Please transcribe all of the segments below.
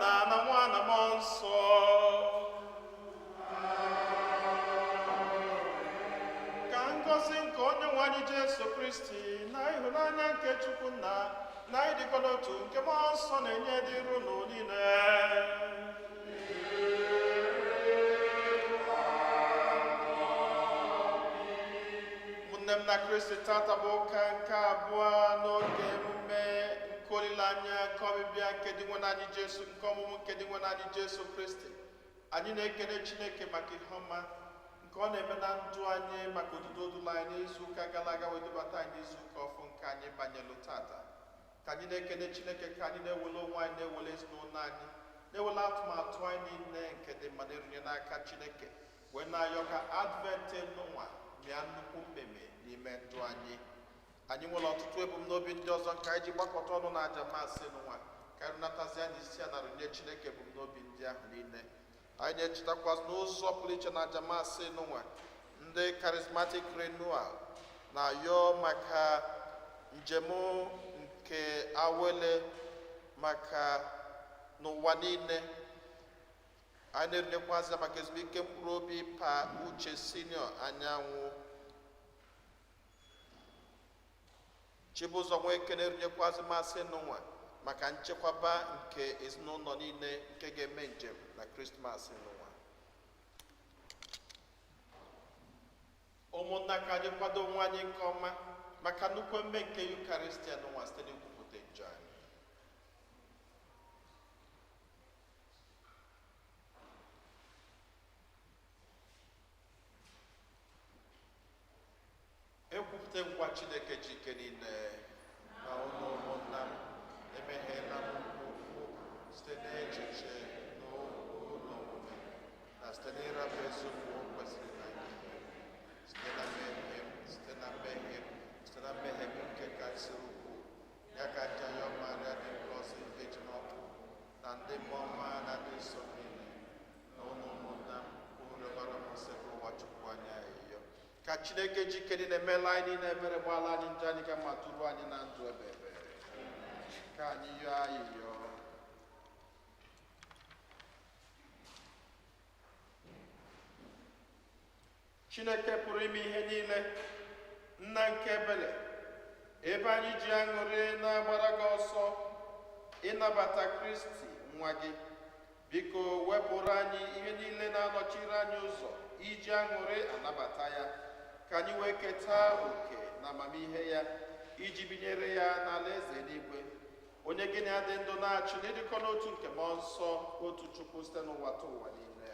Nna na Nwa na Mmụọ Nsọ. Ka ngọzi nke Onye nwe anyị Jesu Kristi na ịhụnanya nke Chukwu Nna na ịdịkọ n'otu nke Mmụọ Nsọ na-enye dịrị unu niile. Ụmụnne m na Kristi, tata bụ ụka nke abụọ n'oge emume nke olileanya nke ọbịbịa nke Dinwenụ anyị Jesu, nke ọmụmụ nke Dinwenụ anyị Jesu Kristi. Anyị na-ekele Chineke maka ihe ọma nke ọ na-eme na ndụ anyị, maka odudu o duru anyị n'izu ụka gara aga wee dubata anyị n'izu ụka ọfụ nke anyị banyelu tata. Ka anyị na-ekele Chineke, ka anyị na-ewele onwe anyị, na-ewele ezinụlọ anyị, na-ewele atụmatụ anyị niile nke dị mma na-erunye n'aka Chineke, wee na-ayọ ka Advent nụnwa mịa nnukwu mmemme n'ime ndụ anyị. Anyị nwere ọtụtụ ebumnobi ndị ọzọ nke anyị ji gbakọta ọnụ na aja masị nụnwa, ka anyị natazie anyị isi a na rụnye Chineke ebumnobi ndị ahụ niile. Anyị na-echetakwa n'ụzọ pụrụ iche na aja masị nụnwa ndị Charismatic Renewal na-ayọ maka njem nke awele maka n'ụwa niile. Anyị na-erunyekwazị maka ezumike mkpụrụ obi Pa Uche Senior Anyanwụ, Chibụzọ Nweke na-erunyekwazị masị nụnwa maka nchekwaba nke ezinụlọ niile nke ga-eme njem na Krismas nụnwa. Ụmụnna, ka anyị kwado onwe anyị nke ọma maka nnukwu emume nke Yukaristia nụnwa site n'ikwupụta njọ anyị. Ekwupụta ngwa Chineke ji ike niile na ụlọ ụmụnna m emeghela m nke ukwuu site n'echiche na okwu na omume na site n'ịrapụ eziokwu o kwesịrị na nke site na mmehie m, site na mmehie m, site na mmehie m nke karịsịrị ukwuu. Ya ka nja ya Maria dị ngọzi Virgin ọkụ na ndị mmụọ ọma na ndị nsọ niile na ụlọ ụmụnna m rịọbara m nsọ ụwa Chukwu anyị ayịyọ. Ka Chineke ji ike niile meela anyị niile ebere, gbaala anyị njọ anyị ka ma tụrụ anyị na ndụ ebe ebe. Ka anyị yọọ ayịyọ. Chineke pụrụ ime ihe niile, Nna nke ebele, ebe anyị ji aṅụrị na-agbara gị ọsọ ịnabata Kristi nwa gị, biko wepụrụ anyị ihe niile na-anọchiri anyị ụzọ iji aṅụrị anabata ya, ka anyị wee keta oke na amamihe ya iji binyere ya n'alaeze eluigwe, onye gị na-adị ndụ na-achị n'ịdịkọ n'otu nke Mmụọ Nsọ, otu Chukwu, site n'ụwa ta ụwa niile.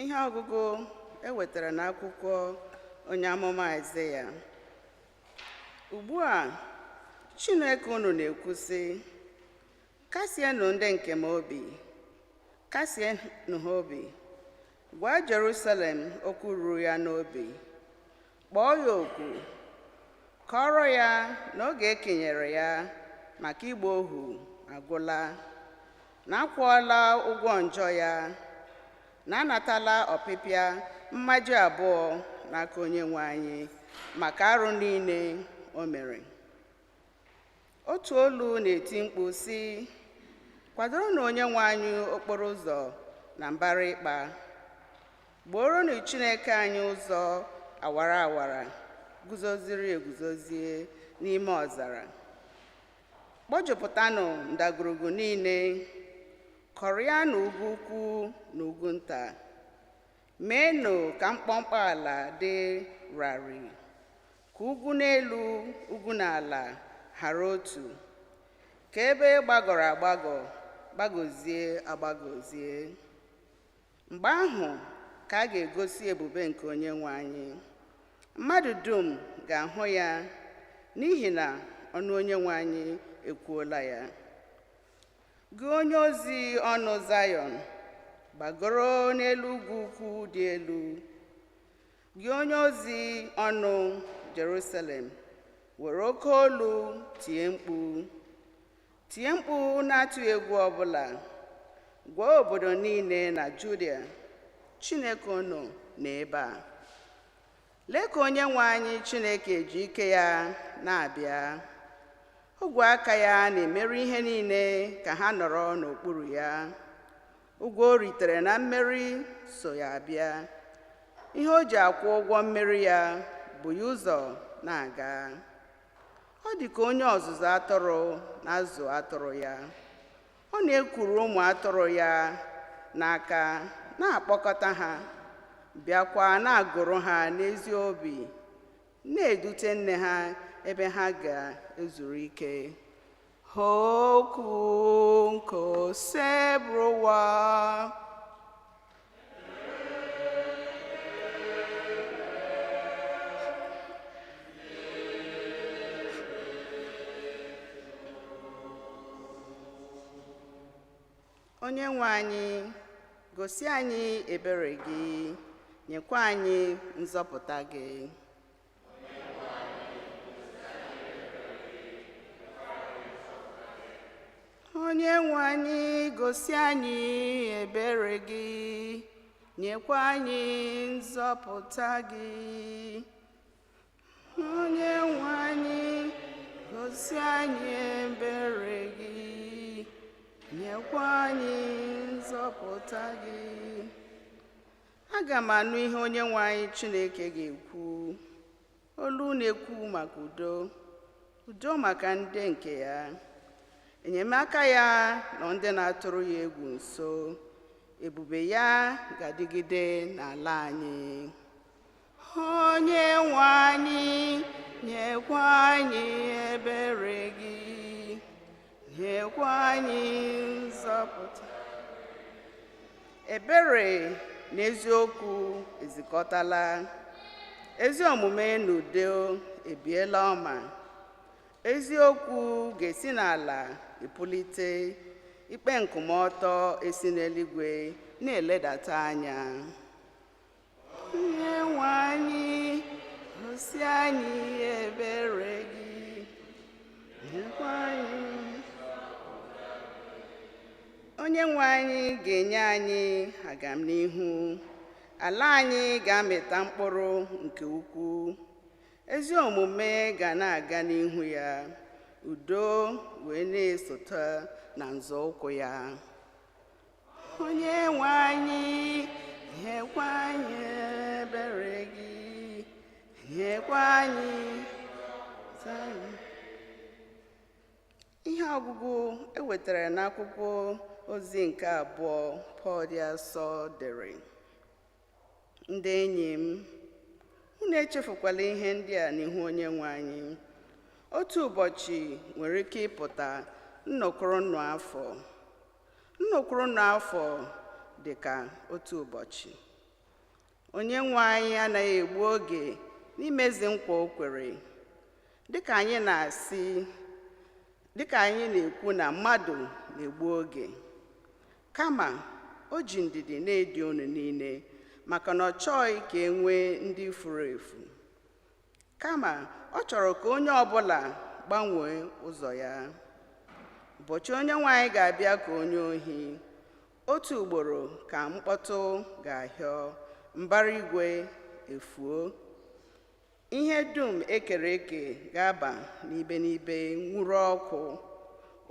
Ihe ọgụgụ e wetara n'akwụkwọ onye amụma Aịzaya. Ugbu a, Chineke unu na-ekwu sị, kasienụ ndị nke m obi, kasienụ ha obi, gwa Jerusalem okwu ruru ya n'obi, kpọọ ya oku, kọrọ ya na oge e kenyere ya maka ịgba ohu agwụla, na akwụọla ụgwọ njọ ya, na anatala ọpịpịa mmaji abụọ n'aka onye nwe anyị maka arụ niile o mere. Otu olu na-eti mkpu sị, kwadoronụ onye nwe anyị okporo ụzọ na mbara ịkpa, gboronụ Chineke anyị ụzọ awara awara guzoziri eguzozie n'ime ọzara. Kpọjupụtanụ ndagwurugwu niile, kọrịanụ ugwu ukwu na ugwu nta, meenụ ka mkpọmkpọ ala dị rarịị, ka ugwu n'elu ugwu n'ala ghara otu, ka ebe gbagọrọ agbagọ gbagozie agbagozie. Mgbe ahụ ka a ga-egosi ebube nke onye nwe anyị. Mmadụ dum ga-ahụ ya, n'ihi na ọnụ onye nwe anyị ekwuola ya. Gị onye ozi ọnụ Zayọn, gbagoro n'elu ugwu ukwu dị elu. Gị onye ozi ọnụ Jerusalem, Were oke olu tie mkpu, tie mkpu na-atụghị egwu ọbụla. Gwa obodo niile na Judia, Chineke unu nọ ebe a. Lee ka onye nwe anyị Chineke ji ike ya na-abịa. Ogwe aka ya na-emeri ihe niile ka ha nọrọ n'okpuru ya. Ụgwọ o ritere na mmeri so ya abịa. Ihe o ji akwụ ụgwọ mmeri ya bụ ya ụzọ na-aga. Ọ dị ka onye ọzụzụ atụrụ na-azụ atụrụ ya. Ọ na-ekuru ụmụ atụrụ ya n'aka, na-akpọkọta ha, bịakwa na-agụrụ ha n'ezi obi, na-edute nne ha ebe ha ga-ezuru ike. Okwu nke Osebụrụwa. Onye nwe anyị, gosi anyị ebere gị, nyekwa anyị nzọpụta gị. Onye nwe anyị, gosi anyị ebere gị, nyekwa anyị nzọpụta gị. Onye nwe anyị, gosi anyị ebere gị, nyekwa anyị nzọpụta gị. Aga m anụ ihe onye nwe anyị Chineke ga-ekwu, olu na-ekwu maka udo, udo maka ndị nke ya. Enyemaka ya nọ ndị na-atụrụ ya egwu nso, ebube ya ga-adịgide n'ala anyị. Onye nwe anyị, nyekwa anyị ebere gị, nyekwa anyị nzọpụta. Ebere na eziokwu ezikọtala, ezi omume na udo ebiela ọma. Eziokwu ga-esi n'ala epulite, ikpe nkwụmọtọ esi n'eluigwe na-eledata anya. Onye nwe anyị, gosi anyị ebere gị, nyekwa anyị. Onye nwe anyị ga-enye anyị agamnihu, ala anyị ga-amịta mkpụrụ nke ukwuu. Ezi omume ga na-aga n'ihu ya, udo wee na-esote na nzọụkwụ ya. Onye nwe anyị, nyekwa anyị ebere gị, nyekwa anyị. Ihe ọgụgụ e wetara n'akwụkwọ ozi nke abụọ Pọl dị asọ dere. Ndị enyi m, unu echefukwala ihe ndị a n'ihu onye nwe anyị. Otu ụbọchị nwere ike ịpụta nnọkọrọ nnụ afọ. Nnọkọrọ nnụ afọ dị ka otu ụbọchị. Onye nwe anyị anaghị egbu oge n'imezi nkwa o kwere. Dịka anyị na-asị, dịka anyị na-ekwu na mmadụ na-egbu oge. Kama o ji ndidi na-edi unu niile maka na ọ chọghị ka e nwee ndị furu efu. Kama ọ chọrọ ka onye ọbụla gbanwee ụzọ ya. Ụbọchị onye nwe anyị ga-abịa ka onye ohi. Otu ugboro ka mkpọtụ ga-ahịọ, mbara igwe efuo. Ihe dum ekere eke ga-aba n'ibe n'ibe nwuru ọkụ.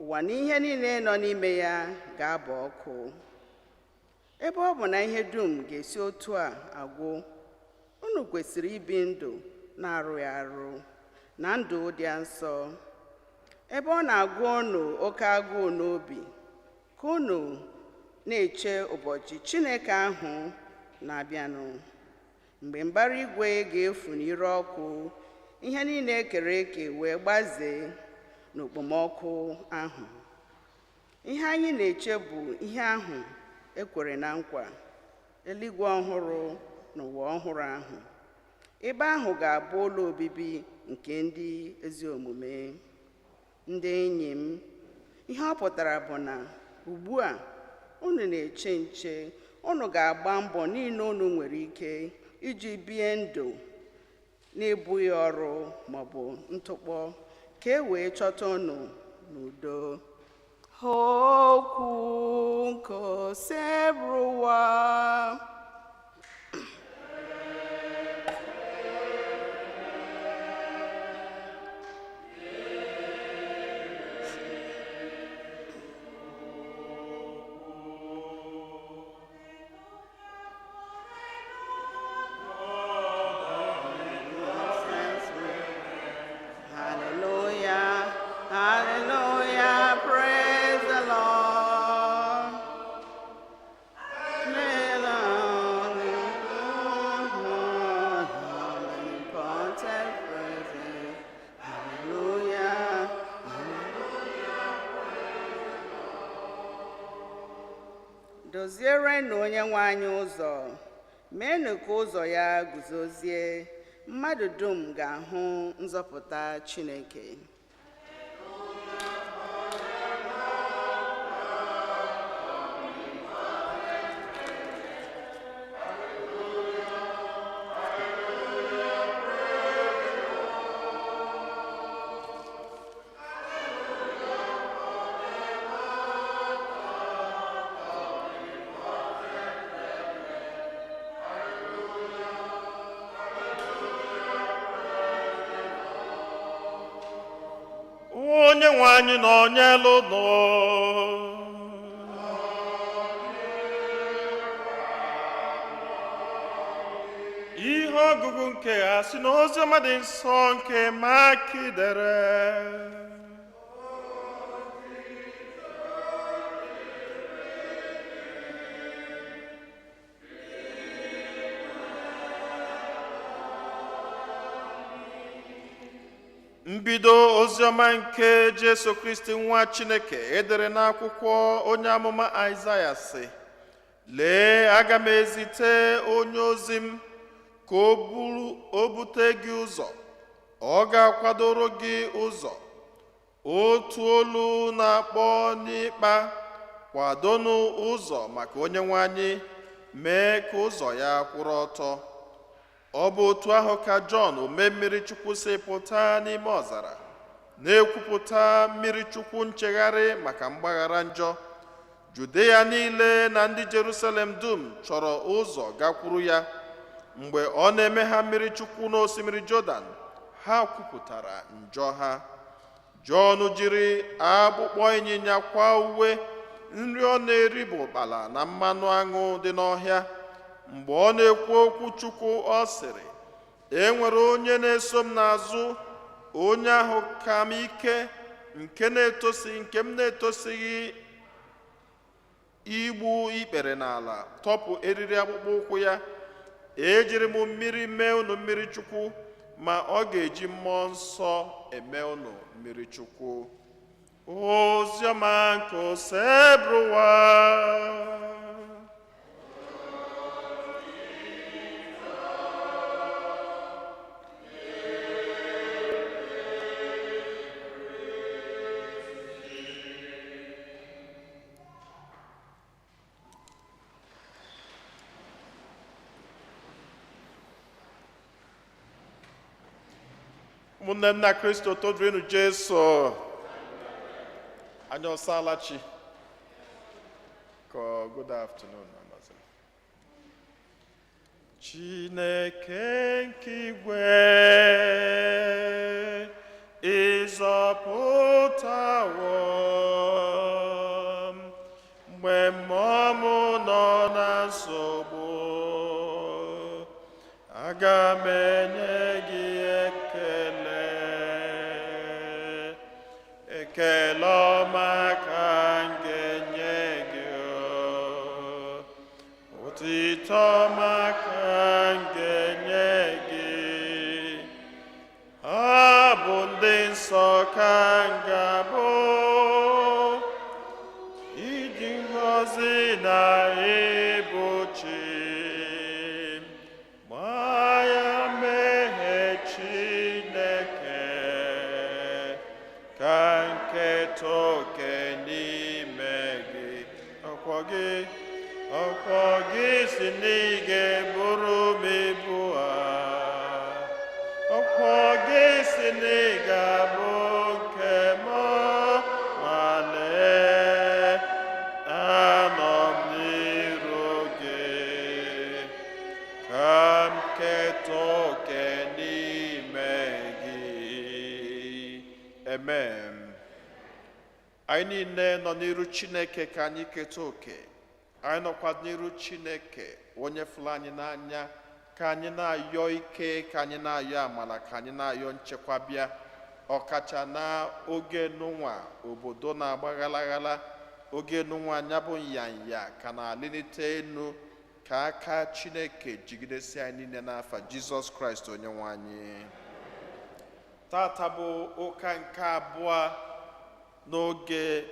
Ụwa na ihe niile nọ n'ime ya ga-aba ọkụ. Ebe ọ bụ na ihe dum ga-esi otu a agwụ, unu kwesịrị ibi ndụ na-arụghị arụ na ndụ dị nsọ. Ebe ọ na-agụ unu oke agụụ n'obi, ka unu na-eche ụbọchị Chineke ahụ na-abịanụ. Mgbe mbara igwe ga-efu n'ire ọkụ, ihe niile ekere eke wee gbazee n'okpomọkụ ahụ. Ihe anyị na-eche bụ ihe ahụ ekwere na nkwa, eluigwe ọhụrụ na ụwa ọhụrụ ahụ. Ebe ahụ ga-abụ ụlọ obibi nke ndị ezi omume. Ndị enyi m, ihe ọ pụtara bụ na ugbu a unu na-eche nche, unu ga-agba mbọ niile unu nwere ike iji bie ndụ na-ebughị ọrụ maọbụ ntụkpọ, ka e wee chọta unu n'udo. Okwu nke Osebụrụwa. Hallelujah, hallelujah, praise the Lord. Hallelujah. Dozierenụ onye nwe anyị ụzọ, meenụ ka ụzọ ya guzozie, mmadụ dum ga-ahụ nzọpụta Chineke. Onye nwe anyị nọ n'elu nọ. Ihe ọgụgụ nke a si n'oziọma dị nsọ nke Maki dere. Mbido oziọma nke Jesu Kristi nwa Chineke edere n'akwụkwọ onye amụma Aịzaya sị, lee, aga m ezite onye ozi m ka o bute gị ụzọ, ọ ga-akwadoro gị ụzọ. Otu olu na-akpọ n'ịkpa, kwadonụ ụzọ maka onye nwe anyị, mee ka ụzọ ya kwụrụ ọtọ. Ọ bụ otu ahụ ka Jọn omee mmiri Chukwu si pụta n'ime ọzara, na-ekwupụta mmiri Chukwu nchegharị maka mgbaghara njọ. Judeya niile na ndị Jerusalem dum chọrọ ụzọ gakwuru ya. Mgbe ọ na-eme ha mmiri Chukwu n'osimiri Jọdan, ha kwupụtara njọ ha. Jọn jiri akpụkpọ ịnyịnya kwa uwe, nri ọ na-eri bụ ụkpala na mmanụ aṅụ dị n'ọhịa. Mgbe ọ na-ekwu okwu Chukwu, ọ sịrị, e nwere onye na-eso m n'azụ, onye ahụ ka m ike, nke m na-etosighị igbu ikpere n'ala tọpụ eriri akpụkpọ ụkwụ ya. Ejiri m mmiri mee unu mmiri Chukwu, ma ọ ga-eji mmụọ nsọ eme unu mmiri Chukwu. Oziọma nke Osebụrụwa. Ụmụnne m na Kristo, todurinu Jesu. Anyị ọsala chi. Ka good afternoon, Amazon. Chineke nke igwe, ịzọpụtawo m mgbe mmụọ m nọ na nsogbu, aga m enye gị ekele. Ekele ọma ka m ga-enye gị, otito ọma ka m ga-enye gị, abụ ndị nsọ ka m ga-abụ, ịdị ngọzi na ịbụ chi. Maya mmehie Chineke, ka nketa oke n'ime gị. Ọkwọ gị si na ị ga-eburu Keta oke n'ime gị. Amen. Anyị niile nọ n'iru Chineke ka anyị keta oke. Anyị nọkwa n'iru Chineke onye fụrụ anyị n'anya ka anyị na-ayọ ike, ka anyị na-ayọ amala, ka anyị na-ayọ nchekwa bịa, ọkacha na oge nụnwa obodo na-agba ghalaghala, oge nụnwa anya bụ nyanya ka na-alịlite enu, ka aka Chineke jigidesi anyị niile n'afa Jizọs Kraịst onye nwe anyị. Tata bụ ụka nke abụọ n'oge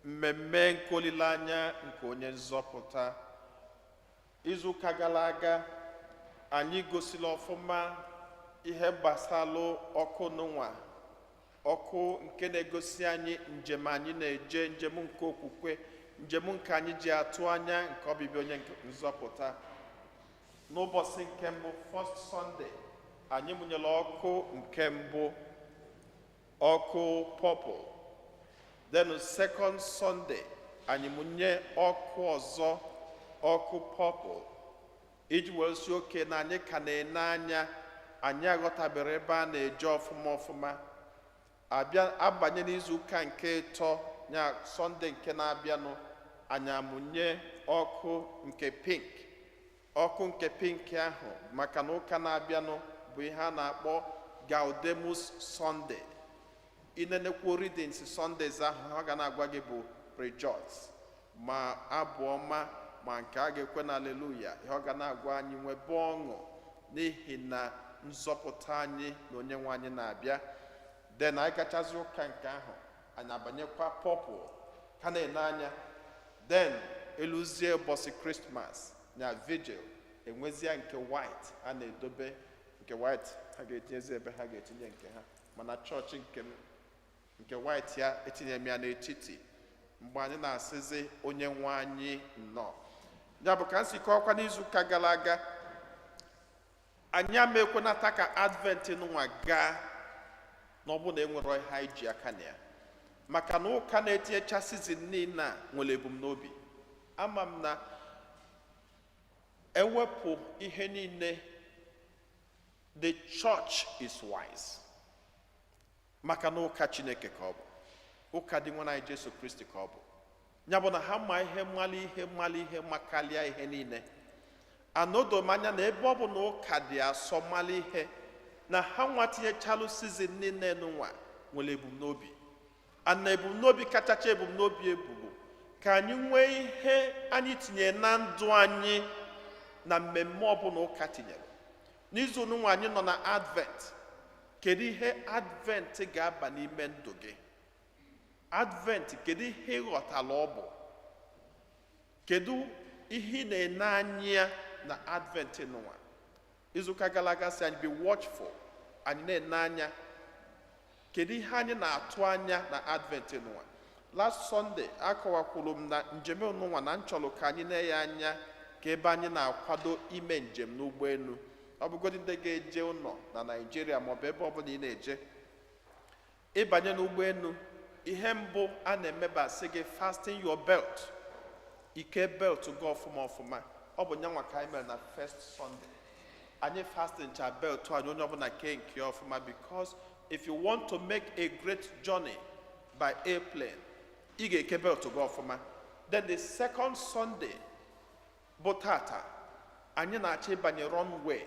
mmemme nke olileanya nke onye nzọpụta. Izuụka gara aga, anyị gosila ọfụma ihe gbasalụ ọkụ n'ụwa, ọkụ nke na-egosi anyị njem anyị na-eje, njem nke okwukwe, njem nke anyị ji atụ anya nke ọbịbịa onye nzọpụta. N'ụbọchị nke mbụ, first Sunday, anyị mụnyere ọkụ nke mbụ, ọkụ purple. Then second Sunday, anyị mụnye ọkụ ọzọ, ọkụ purple, iji wee si oke na anyị ka na-ene anya, anyị aghọtabere ebe a na-eje ọfụma ọfụma. Abịa abanye n'izu ụka nke ịtọ ya, Sunday nke na-abịanụ, anyị amụnye ọkụ nke pink. Ọkụ nke pink ahụ maka na ụka na-abịanụ bụ ihe a na-akpọ Gaudeamus Sunday. Inenekwu readings Sundays ahụ, ha ga na-agwa gị bụ rejoice, ma abụ ọma, ma nke a ga-ekwe na aleluya. Ihe ọ ga na-agwa anyị, nwebe ọṅụ n'ihi na nzọpụta anyị na onye nwe anyị na-abịa. Then anyị gachazi ụka nke ahụ, anyị abanyekwa purple ka na-ene anya. Then eluzie ụbọchị Krismas na vigil, enwezie nke white a na-edobe. Nke white ha ga-etinyezi ebe ha ga-etinye nke ha, mana chọọchị nke m, nke white ya etinye m ya n'etiti mgbe anyị na-asịzi onye nwe anyị nnọọ. Ya bụ ka m si kọọkwa n'izuụka gara aga, anyị ama ekwenata ka Advent nwa gaa na ọ bụ na enwere ihe anyị ji aka na ya, maka na ụka na-etinyecha season niile a nwere ebumnobi. Ama m na ewepụ ihe niile, the church is wise, maka na ụka Chineke ka ọ bụ, ụka dị nwe anyị Jesu Kristi ka ọ bụ. Ya bụ na ha ma ihe, mmalụ ihe, mmalụ ihe makalịa ihe niile. Anodo m anya na ebe ọ bụ na ụka dị asọ mmalụ ihe na ha nwa tinyechalụ season niile n'ụwa nwere ebumnobi, ana ebumnobi kachacha ebumnobi ebubo ka anyị nwee ihe anyị tinye na ndụ anyị na mmemme ọbụla ụka tinyere. N'izu nwa anyị nọ na Advent, kedu ihe Advent ga-aba n'ime ndụ gị? Advent, kedu ihe ị ghọtara ọ bụ? Kedu ihe ị na-ene anya na Advent nụnwa? Izuụka gara aga sị anyị be watchful. Anyị na-ene anya, kedu ihe anyị na-atụ anya na Advent nụnwa? Last Sunday, akọwakwuru m na njem nụnwa na nchọrọ ka anyị na-enye anya ka ebe anyị na-akwado ime njem n'ụgbọelu. Ọ bụgodị ndị ga-eje ụlọ na Naịjirịa maọbụ ebe ọbụla ị na-eje, ịbanye n'ụgbọelu, ihe mbụ a na-emeba sị gị fasten your belt, ike belt gị ọfụma ọfụma. Ọ bụ nyanwa ka anyị mere na first Sunday. Anyị fasten cha belt anyị, onye ọbụla kee nke ya ọfụma, because if you want to make a great journey by airplane, ị ga-eke belt gị ọfụma. Then the second Sunday bụ tata, anyị na-achọ ịbanye runway.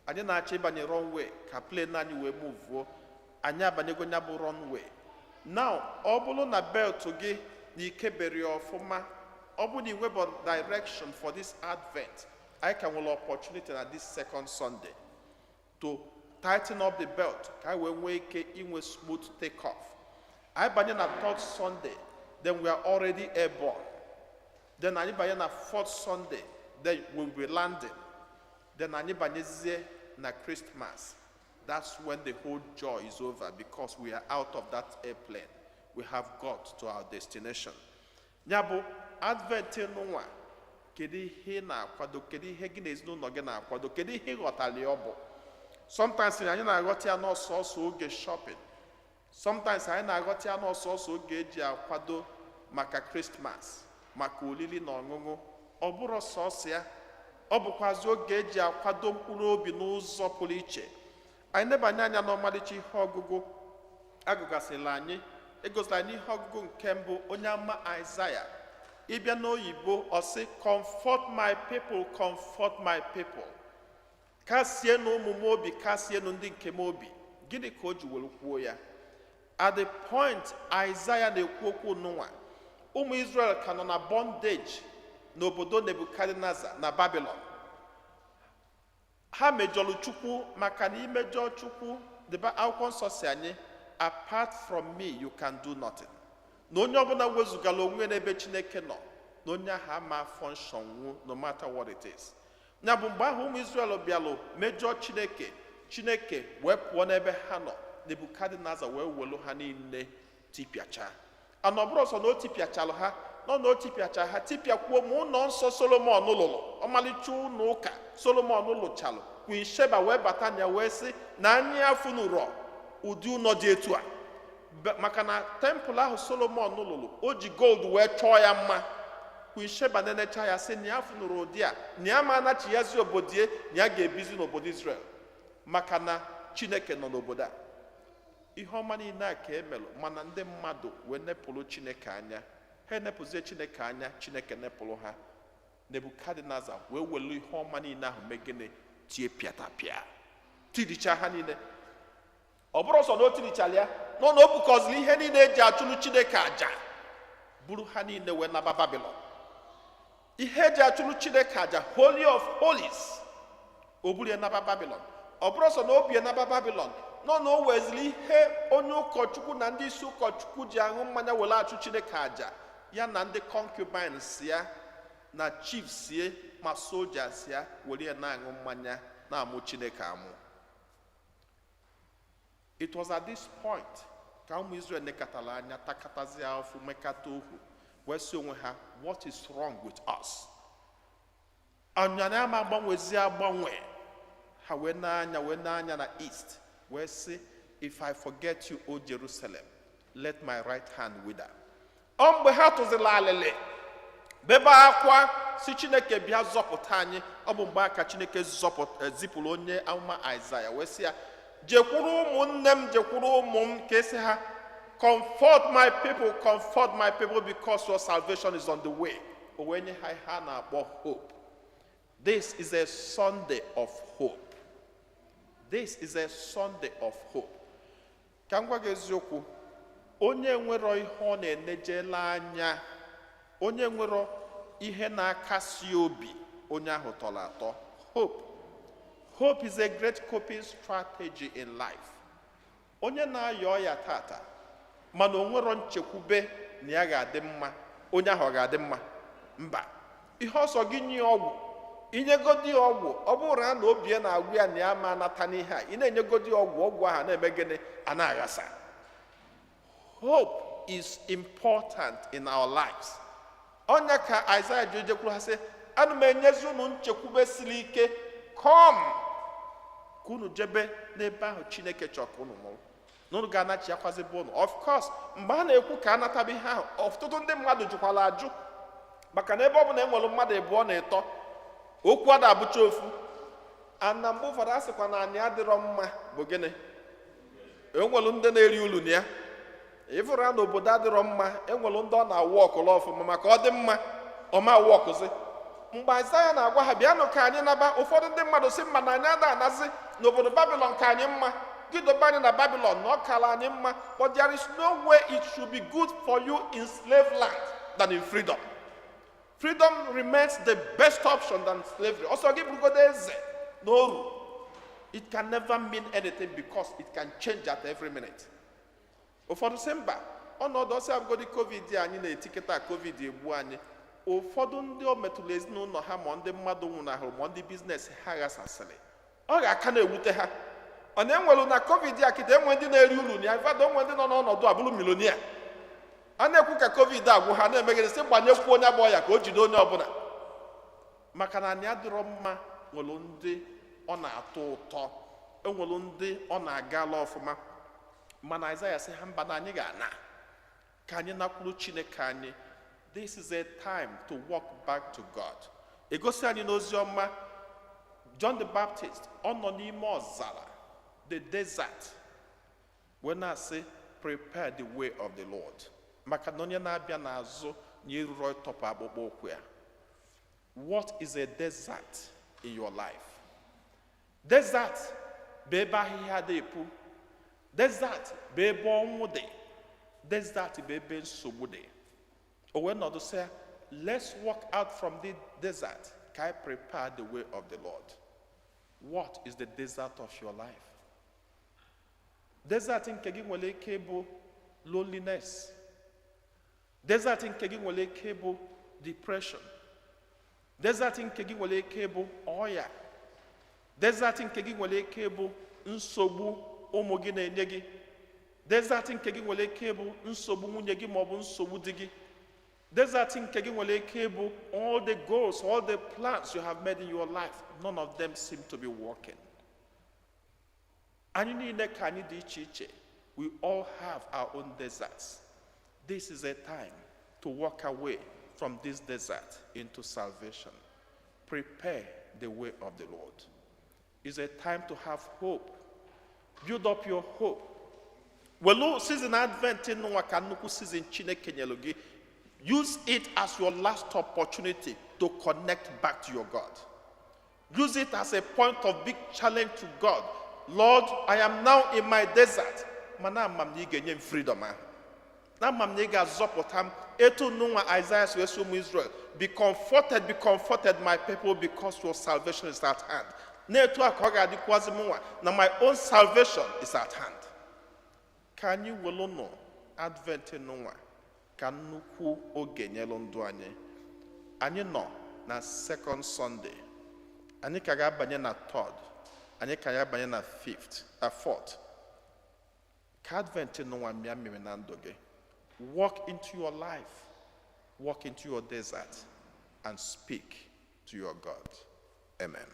Anyị na-achọ ịbanye runway ka plane anyị wee muvuo. Anyị abanyego ya bụ runway now. Ọ bụrụ na belt gị na ikebere ya ọfụma, ọ bụrụ na ị nwebọ direction for this Advent, anyị ka nwere opportunity na this second Sunday to tighten up the belt ka anyị wee nwee ike inwe smooth take off. Anyị banye na third Sunday, then we are already airborne. Then anyị banye na fourth Sunday, then we will be landing. Then anyị banyezie na Christmas. That's when the whole joy is over, because we are out of that airplane, we have got to our destination. Ya bụ Advent nụnwa, kedu ihe ị na-akwado? Kedu ihe gị na ezinụlọ gị na-akwado? Kedu ihe ị ghọtara ya ọ bụ? Sometimes anyị na-aghọta ya n'ọsọsọ oge shopping. Sometimes anyị na-aghọta ya n'ọsọsọ oge eji akwado maka Christmas, maka oriri na ọṅụṅụ. Ọ bụrụ sọsọ ya. Ọ bụkwazi oge eji akwado mkpụrụ obi n'ụzọ pụrụ iche. Anyị nebanye anya n'ọmalịcha ihe ọgụgụ agụgasịla anyị, egosila anyị ihe ọgụgụ nke mbụ, onye ama Aịzaya. Ịbịa n'oyibo, ọ sị, "Comfort my people, comfort my people." Kasienụ ụmụ m obi, kasienụ ndị nke m obi. Gịnị ka o ji were kwuo ya? At the point Isaiah na-ekwu okwu nụnwa, ụmụ Israel ka nọ na bondage n'obodo Nebukadneza na Babylon. Ha mejọrọ Chukwu, maka na imejọ Chukwu, debe akwụkwọ nsọ si anyị, "Apart from me you can do nothing," na onye ọbụla wezugara onwe n'ebe Chineke nọ, na onye ahụ ama function nwu, no matter what it is. Ya bụ, mgbe ahụ ụmụ Israel bịalụ mejọọ Chineke, Chineke wee pụọ n'ebe ha nọ. Nebukadneza wee welu ha niile tipịacha. Ana ọ bụrụ ọsọ na o tipịachalụ ha nọ, na o tipịacha ha, tipịakwuo ma ụlọ nsọ Solomon lụrụ, ọmalịcha ụlọ ụka Solomon lụchalụ. Queen Sheba wee bata na ya wee sị na anyị afụnụrọ ụdị ụlọ dị etu a. Maka na temple ahụ Solomon lụrụ, o ji gold wee chọọ ya mma. Queen Sheba na-enecha ya, sị na ya fụnụrụ ụdị a, na ya ma anachiyazi obodo, na ya ga-ebizi n'obodo Israel, maka na Chineke nọ n'obodo a. Ihe ọma niile a ka emelụ, mana ndị mmadụ wee nepụrụ Chineke anya. Ha enepụzie Chineke anya, Chineke nepụrụ ha. Nebukadneza wee welu ihe ọma niile ahụ mee gịnị? Tie pịatapịa, tiricha ha niile. Ọ bụrụ sọ na o tirichara ya nọ, na o bukọziri ihe niile eji achụrụ Chineke aja, buru ha niile wee naba Babilọn. Ihe eji achụrụ Chineke aja, Holy of Holies, o buru ya naba Babilọn. Ọ bụrụ sọ na o bie naba Babilọn nọ, na o weziri ihe onye ụkọchukwu na ndị isi ụkọchukwu ji aṅụ mmanya were achụ Chineke aja, ya na ndị concubines ya na chiefs ye ma soldiers ya were ya na-aṅụ mmanya, na-amụ Chineke amụ. It was at this point ka ụmụ Israel nekatara anya, takatazi afụ, mekata ohu, wee sị onwe ha, "What is wrong with us? Anyanya ama agbanwezi agbanwe." Ha wee n'anya, wee n'anya na east, wee sị, "If I forget you, O Jerusalem, let my right hand wither." Ọ mgbe ha tụzila alịlị, bebe akwa, si Chineke bịa zọpụta anyị, ọ bụ mgbe aka Chineke zọpụta zipụrụ onye amụma Aịzaya, wee sị ya, "Jekwuru ụmụnne m, jekwuru ụmụ m, ka esi ha, 'Comfort my people, comfort my people, because your salvation is on the way.'" O wee nye ha ihe a na-akpọ hope. This is a Sunday of hope. This is a Sunday of hope. Ka m gwa gị eziokwu, onye nwere ihe ọ na-enejela anya, onye nwere ihe na-akasi obi, onye ahụ tọrọ atọ. Hope, hope is a great coping strategy in life. Onye na-ayọ ọya tata, mana o nwero nchekwube na ya ga-adị mma, onye ahụ ọ ga-adị mma? Mba. Ihe ọsọ gị nye ọgwụ, inyegodi ya ọgwụ, ọ bụrụ na obi ya na-agwụ ya na ya ma anata n'ihe a, ị na-enyegodi ya ọgwụ, ọgwụ ahụ na-eme gịnị? A na-aghasa. Hope is important in our lives. Ọnya ka Aịzaya ji jekwuru ha sị, "Ana m enyezi unu nchekwube siri ike. Come, ka unu jebe n'ebe ahụ Chineke chọrọ ka unu nụrụ, na unu ga-anachi akwazibe unu." Of course, mgbe a na-ekwu ka anataba ihe ahụ, ọtụtụ ndị mmadụ jụkwara ajụ, maka na ebe ọ bụ na e nwere mmadụ ịbụọ na ịtọ, okwu a na-abụcha ofu. Ana mgbe ụfọdụ a sịkwa na anyị adịrọ mma bụ gịnị? Enwelu ndị na-eri ulu na ya. Ịfụrụ ya n'obodo adịrọ mma, enwelu ndị ọ na-awụ ọkụlụ ọfụma, maka ọ dị mma ọma awụ ọkụzi. Mgbe Aịzaya na-agwa ha, "Bịanụ ka anyị naba," ụfọdụ ndị mmadụ si mma na anyị ada anazi n'obodo Babilọn, ka anyị mma gị dobe anyị na Babilọn, na ọ kara anyị mma. But there is no way it should be good for you in slave land than in freedom. Freedom remains the best option than slavery. Ọsọ gị bụrụgodo eze na oru, it can never mean anything because it can change at every minute. Ụfọdụ sị mba, ọnọdụ ọsọ abụgodi COVID anyị na-etikịta, COVID egbu anyị. Ụfọdụ ndị o metụrụ ezinụlọ ha, ma ndị mmadụ nwụnahụrụ, ma ndị business ha ghasasịrị, ọ ga-aka na-ewute ha. Ọ na-enwelu na COVID a kịta, enwe ndị na-eri uru na ya ifedo, onwe ndị nọ n'ọnọdụ abụrụ millionaire. A na-ekwu ka COVID agwụ, ha na-emegide sị gbanyekwu onye bụ ọya ka o jide onye ọbụla, maka na anyị adịrọ mma. Nwere ndị ọ na-atọ ụtọ, enwere ndị ọ na-agala ọfụma, mana Aịzaya sị ha mba, na anyị ga-ana ka anyị nakwuru Chineke anyị. This is a time to walk back to God. Egosi anyị n'ozi ọma John the Baptist, ọ nọ n'ime ọzara, the desert, wee na-asị, "Prepare the way of the Lord," maka na onye na-abịa n'azụ na eruro ịtọpụ akpụkpọ ụkwụ ya. What is a desert in your life? Desert bụ ebe ahịhịa dị epu. Desert bụ ebe ọnwụ dị. Desert bụ ebe nsogbu dị. O wee nọdụ sị ya, "Let's walk out from the desert ka I prepare the way of the Lord." What is the desert of your life? Desert nke gị nwere ike ịbụ loneliness. Desert nke gị nwere ike ịbụ depression. Desert nke gị nwere ike ịbụ ọya. Desert nke gị nwere ike ịbụ nsogbu ụmụ gị na-enye gị. Desert nke gị nwere ike ịbụ nsogbu nwunye gị maọbụ nsogbu di gị. Desert nke gị nwere ike ịbụ all the goals, all the plans you have made in your life, none of them seem to be working. Anyị niile ka anyị dị iche iche. We all have our own deserts. This is a time to walk away from this desert into salvation. Prepare the way of the Lord. It's a time to have hope. Build up your hope. Welu season Advent nwa ka nnukwu season Chineke nyelu gị. Use it as your last opportunity to connect back to your God. Use it as a point of big challenge to God. "Lord, I am now in my desert. Mana ama m na ị ga-enye m freedom ahụ. Na ama m na ị ga-azọpụta m." Etu nụnwa Isaiah si wee sị ụmụ Israel, "Be comforted, be comforted, my people, because your salvation is at hand." Na-etu a ka ọ ga-adịkwazị m nwa na my own salvation is at hand. Ka anyị welu nụ Advent nụnwa ka nnukwu oge nyelu ndụ anyị. Anyị nọ na second Sunday. Anyị ka ga-abanye na third. Anyị ka ga-abanye na fifth, na fourth. Ka Advent nụnwa mịa mmiri na ndụ gị. Walk into your life, walk into your desert, and speak to your God. Amen.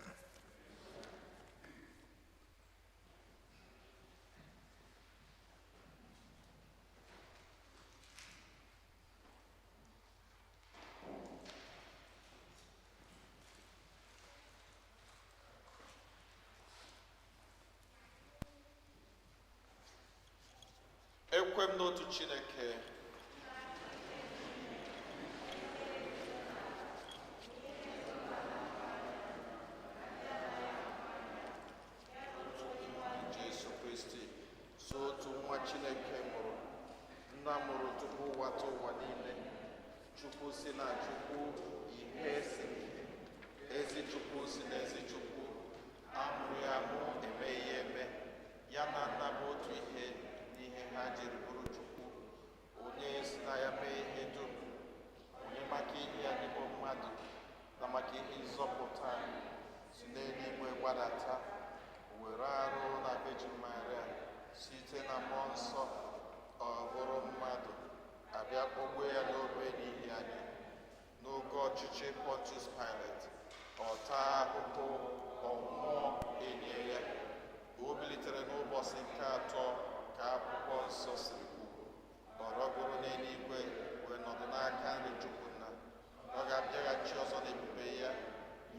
Ekwe m n'otu Chineke, Jesu Kristi, so otu nwa Chineke mụrụ, nna mụrụ tupu ụwa tụ ụwa niile, Chukwu si na Chukwu, ihe si n'ihe, ezi Chukwu si na ezi Chukwu, amụrụ ya amụ, emeghị ya eme, ya na nna bụ otu ihe n'ihe ha jiri bụrụ Chukwu, onye si na ya mee ihe dum, onye maka ihe ya n'ime mmadụ na maka ihe nzọpụta si n'eluigwe gbadata, were arụ na Virgin Maria, site na mmụọ nsọ ọ bụrụ mmadụ, abịa kpọgbuo ya n'obe n'ihi anyị. N'oge ọchịchị Pontius Pilate, ọ taa ahụhụ, ọ nwụọ, enye ya. O bilitere n'ụbọchị nke atọ ka akwụkwọ nsọ siri kwu. Ọ rọgoro n'eluigwe wee nọdụ n'aka nri Chukwu nna. Ọ ga-abịaghachi ọzọ n'ebube ya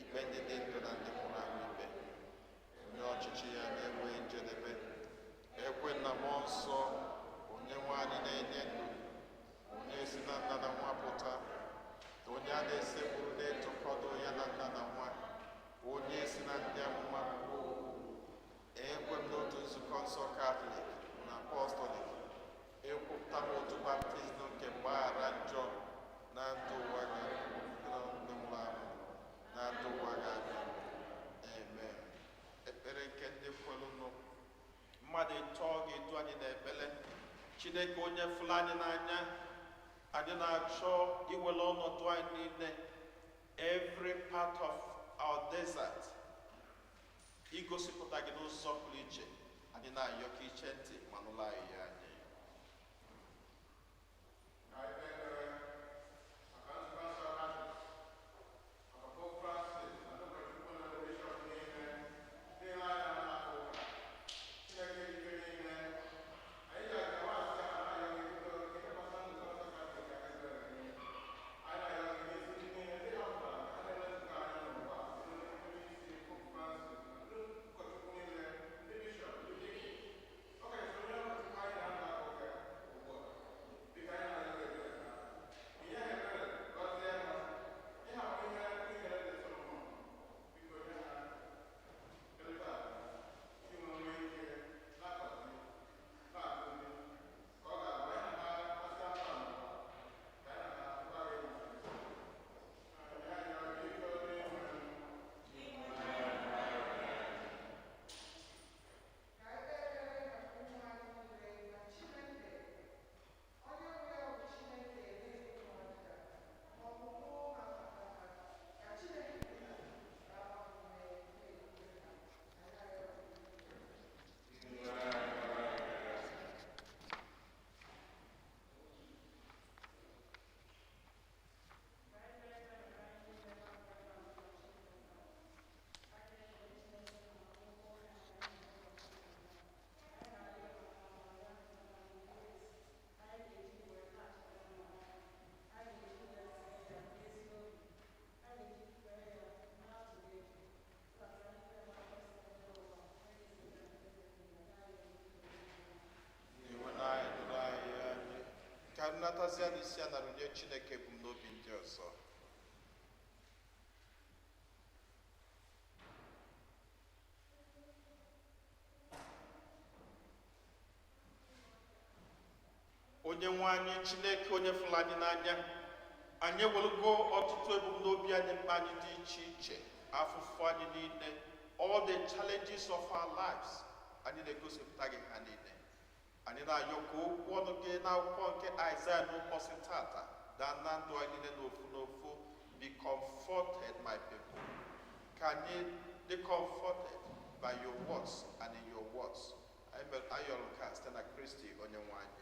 ikpe ndị dị ndụ na ndị nwụrụ anwụ ikpe, onye ọchịchị ya na-enweghị njedebe. Ekwe na mmụọ nsọ, onye nwe anyị na-enye ndụ, onye si na nna na nwa pụta, onye a na-esekpuru na-etokọdo ya na nna na nwa, onye si na ndị amụma kwuo okwu. Ekwe m n'otu nzukọ nsọ Katọlik na Apọstọlik. Ekwupụta m otu baptizim nke mgbaghara njọ na ndụ ụwa ga na ndụ nwụrụ anwụ na ndụ ụwa ga-abịa. Amen. Ekpere nke ndị kwerụnụ. Mmadụ ịtọ ga-edu anyị n'ekpere. Chineke onye fụrụ anyị n'anya, anyị na-achọ iwere ọnọdụ anyị niile, every part of our desert, igosipụta gị n'ụzọ pụrụ iche. Anyị na-ayọ ka iche ntị ma nụrụ anyị ya anyị. Ka anyị kpee ekpere maka nzukọ nsọ Katọlik, maka Pope Francis na ndị ụkọchukwu na ndị bishọp niile, ndị na-anya na ụka. Chineke dị ike niile, anyị ji aja nwaasị a na-arịọ gị, biko, ka ịlekwasị nzukọ nsọ Katọlik anya ebere gị. Anyị na-arịọ gị n'isi ndị niile ndị họpụtara ka ha na-ele nzukọ anya. Natazia n'isi a narụnye Chineke ebumnobi ndị ọzọ. Onye nwe anyị Chineke, onye fụrụ anyị n'anya, anyị ewelugo ọtụtụ ebumnobi anyị, mkpa anyị dị iche iche, afụfụ anyị niile, all the challenges of our lives, anyị na-egosipụta gị ha niile. Anyị na-ayọ ka okwu ọnụ gị n'akwụkwọ nke Aịzaya n'ụbọchị tata daa na ndụ anyị niile n'ofu n'ofu. Be comforted, my people. Ka anyị dị comforted by your words and in your words. Anyị ayọrọ nke a site na Kristi onye nwe anyị.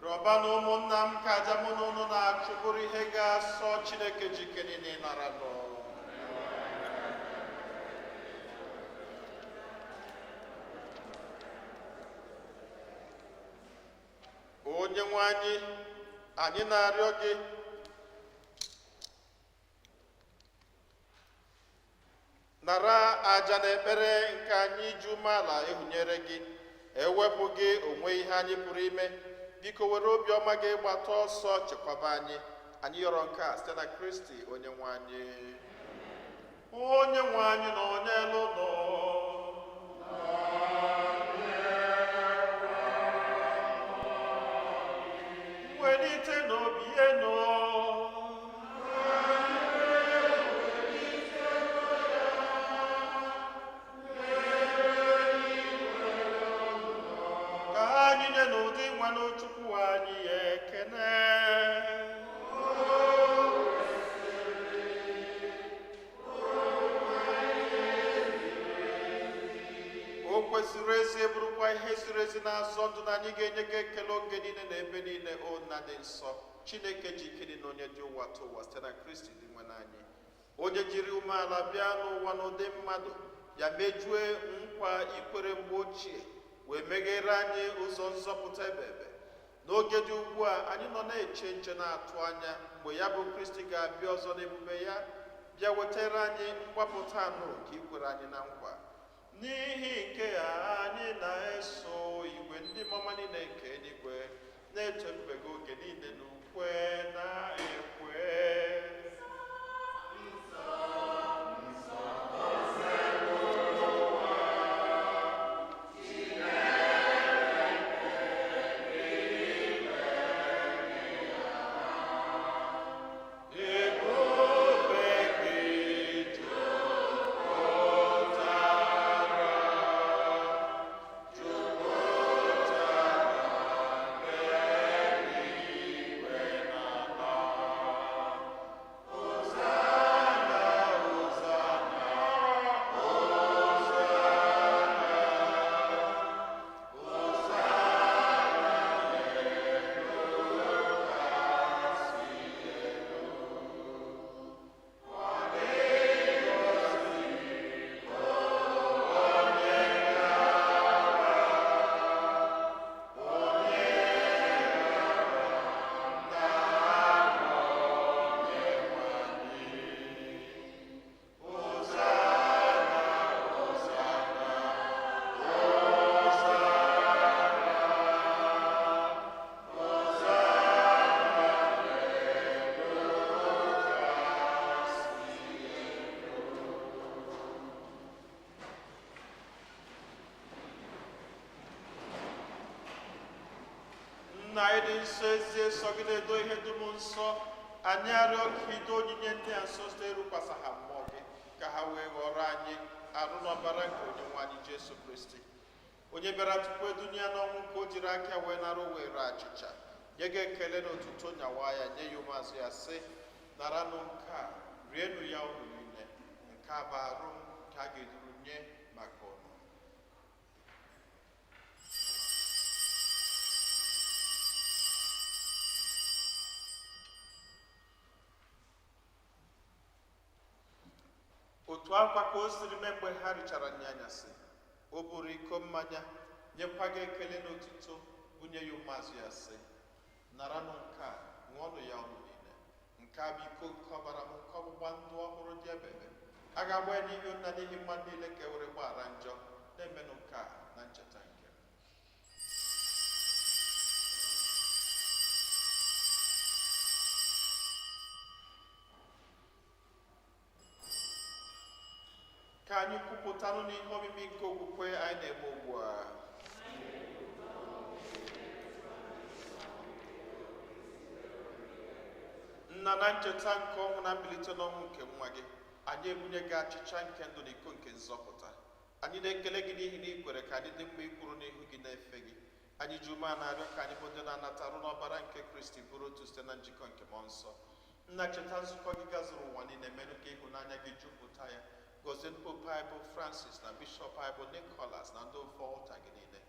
Rọba na ụmụnna m ka aja mụ na ụnụ na-achụ bụrụ ihe ga-asọ Chineke jike niile ịnara nụ. Onye nwe anyị, anyị na-arịọ gị, nara aja na ekpere nke anyị ji umeala ịhụnyere gị. Ewepụ gị onwe ihe anyị pụrụ ime. Biko were obiọma gị gbata ọsọ chekwaba anyị. Anyị yọrọ nke a site na Kristi onye nwe anyị. Onye nwe anyị nọ n'elu nọ. Welite n'obi enu. Ka anyị nye n'ụdị nwanne Chukwu anyị ekene. O kwesịrị ezi, bụrụkwa ihe ziri ezi na-azọ ndụ na anyị ga-enye gị ekele oge niile na ebe niile, o Nna dị nsọ, Chineke ji ike niile, onye dị ụwa tụ ụwa, site na Kristi dị nwe anyị, onye jiri umeala bịa n'ụwa n'ụdị mmadụ ya, mejue nkwa ikwere mgbe ochie, wee meghere anyị ụzọ nzọpụta ebebe. N'oge dị ugbu a anyị nọ na-eche nche, na-atụ anya mgbe ya bụ Kristi ga-abịa ọzọ n'ebube ya, bịa wetara anyị mgbapụta anụ nke ikwere anyị na nkwa. N'ihi nke a anyị na-eso igwe ndị mama niile nke eluigwe na-eto ebube gị oge niile n'ukwe na-ekwe. Ebube gị jupụtara, jupụtara n'eluigwe na ala. Nna anyị dị nsọ, ezie sọ gị na-edo ihe dum nsọ. Anyị arịọ ka ido onyinye ndị a nsọ site ịrụkwasị ha mmụọ gị, ka ha wee ghọrọ anyị arụ na ọbara nke onye nwe anyị Jesu Kristi, onye bịara tupu edunye ya n'ọnwụ, ka o jiri aka wee nara were achịcha, nye gị ekele na otuto, nyawa ya, nye ya ụmụazụ ya, sị: "Naranụ nke a, rienụ ya unu niile. Nke a bụ arụ m ka a ga-eduru nye maka unu." Otu akwa ka o siri mee mgbe ha richara nri anyasị, o buru iko mmanya, nyekwa gị ekele na otuto, bunye ya ụmụazụ ya, sị: "Naranụ nke a, ṅụọnụ ya unu niile. Nke a bụ iko nke ọbara m, nke ọgbụgba ndụ ọhụrụ dị ebebe. A ga-agba ya n'ihi nna, n'ihi mmadụ niile, ka e were gbaghara njọ. Na-emenụ nke a na ncheta nke m." Ka anyị kwupụtanụ n'ihe omimi nke okwukwe anyị na-eme ugbu a. Nna, na ncheta nke ọnwụ na mbilite n'ọnwụ nke nwa gị, anyị ebunye gị achịcha nke ndụ na iko nke nzọpụta. Anyị na-ekele gị n'ihi na ị kwere ka anyị dị mma ikwuru n'ihu gị na-efe gị. Anyị ji ume na-arịọ ka anyị bụ ndị na-anata arụ n'ọbara nke Kristi bụrụ otu site na njikọ nke mmụọ nsọ. Nna, cheta nzukọ gị gazuru ụwa niile, menụ ka ịhụnanya gị jupụta ya. Gọzie Pope anyị bụ Francis, na Bishọp anyị bụ Nicholas, na ndị ofe ọlta gị niile.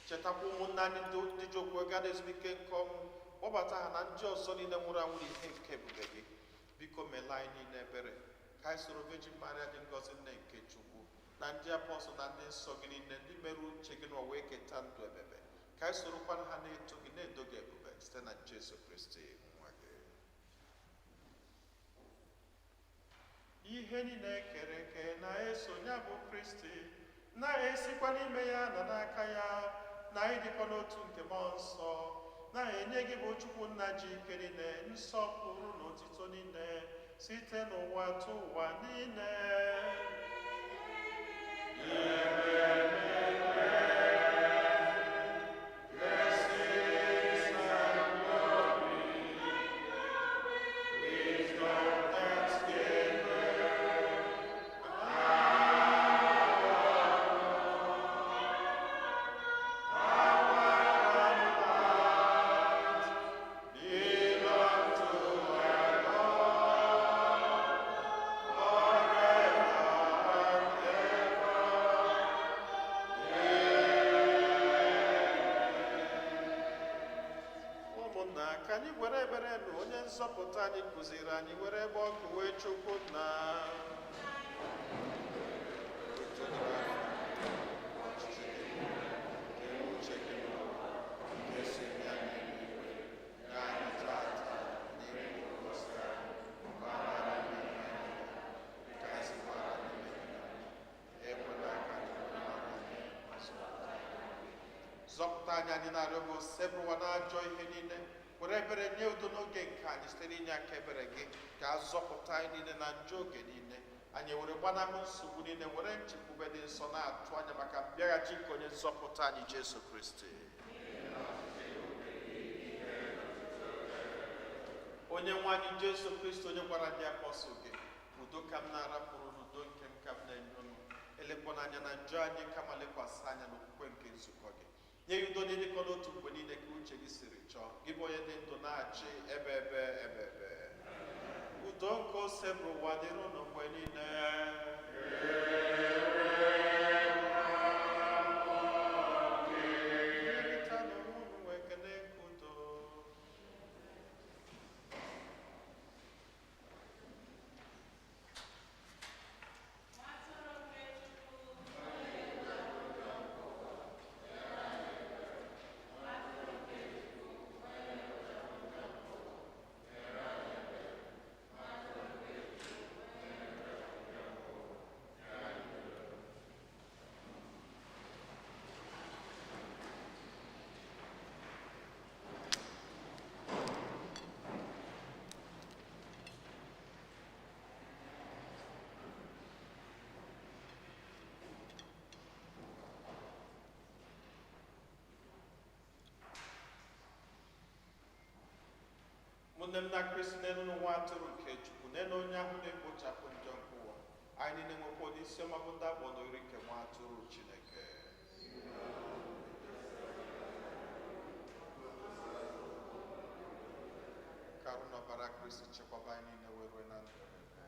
Chetakwa ụmụnne anyị ndị ji okwu gaa ezumike nke ọnwụ, kpọbata ha na ndị ọzọ niile nwụrụ anwụ n'ihe nke ebube gị. Biko meela anyị niile ebere, ka anyị soro Virgin Maria dị ngọzi, nne nke Chukwu, na ndị apọstụl na ndị nsọ gị niile, ndị mere uche gị n'ụwa, wee keta ndụ ebebe, ka anyị sorokwa ha na-eto gị, na-edo gị ebube, site na Jesu Kristi nwa gị. Ihe niile ekere eke na-eso ya bụ Kristi, na-esikwa n'ime ya na n'aka ya, na ịdịkọ n'otu nke mmụọ nsọ, na-enye gị bụ Chukwu Nna ji ike niile, nsọpụrụ na otito niile, site n'ụwa tụ ụwa niile. Ụmụnna, ka anyị were ebere na onye nzọpụta anyị kụziri anyị were ebe ọkụ wee Chukwu na zọpụta anyị. Anyị na-arịọ gị, osebụrụwa n'ajọ ihe niile, were ebere nye udo n'oge nke anyị. Site n'inye aka ebere gị, ka a zọpụta anyị niile na njọ oge niile, anyị were gbanahụ nsogbu niile, were nchekwube dị nsọ na-atụ anya maka mbịaghachi nke onye nzọpụta anyị Jesu Kristi. Onye nwe anyị Jesu Kristi, onye gwara ndị apọstụl gị, "Udo ka m na-arapụrụ, n'udo nke m ka m na-enye unu," elekwana anya na njọ anyị, kama lekwasị anya n'okwukwe nke nzukọ gị, nye ya udo n'ịdịkọ n'otu mgbe niile, ka uche gị siri chọọ, gị bụ onye dị ndụ na-achị ebe ebe ebe ebe. Udo nke ose bụ ụwa dịrị unu mgbe niile. Nyerịta n'onwe unu wee kene nke udo. Ụmụnne m na Kristi, n'elu n'ụwa atụrụ nke Chukwu, n'elu onye ahụ na-ekpochapụ njọ nke ụwa. Anyị niile nwekwa ụdị isi ọma bụ ndị akpọ n'oriri nke nwa atụrụ Chineke. Ka arụ na ọbara Kristi chekwaba anyị niile wee rue na ndụ ebighị ebi.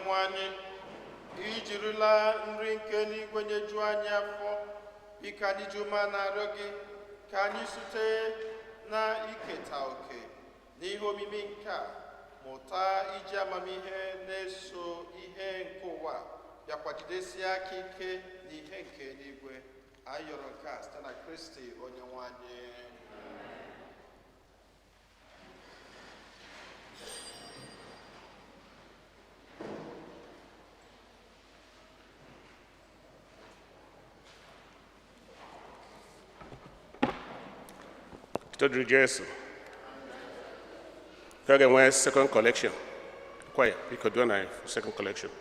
Onyenwe anyị, ijirila nri nke eluigwe nyejuo anyị afọ. Biko, anyị ji ume na-arịọ gị ka anyị site na iketa oke n'ihe omimi nke a mụta iji amamihe na-eso ihe nke ụwa, bịakwa jidesie aka ike n'ihe nke eluigwe. Anyị yọrọ nke a site na Kristi Onye nwe anyị. Otito dịrị Jesu. Ka a ga-enwe second collection. Choir, biko duo na for second collection.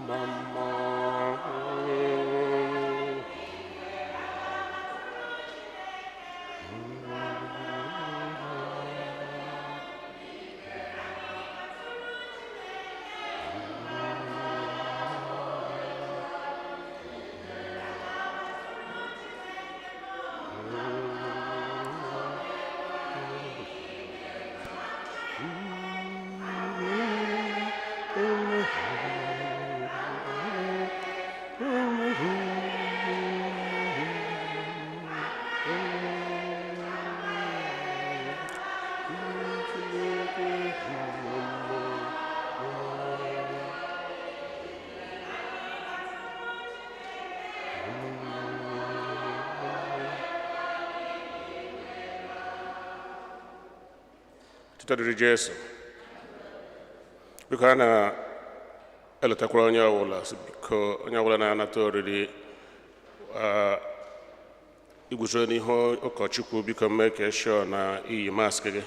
Mama. Otito dịrị Jesu. Biko, a na-eletakwara onye ọbụla sị, biko, onye ọbụla na-anata oriri, iguzo n'ihu ụkọchukwu, biko mee ka sure na iyi mask gị.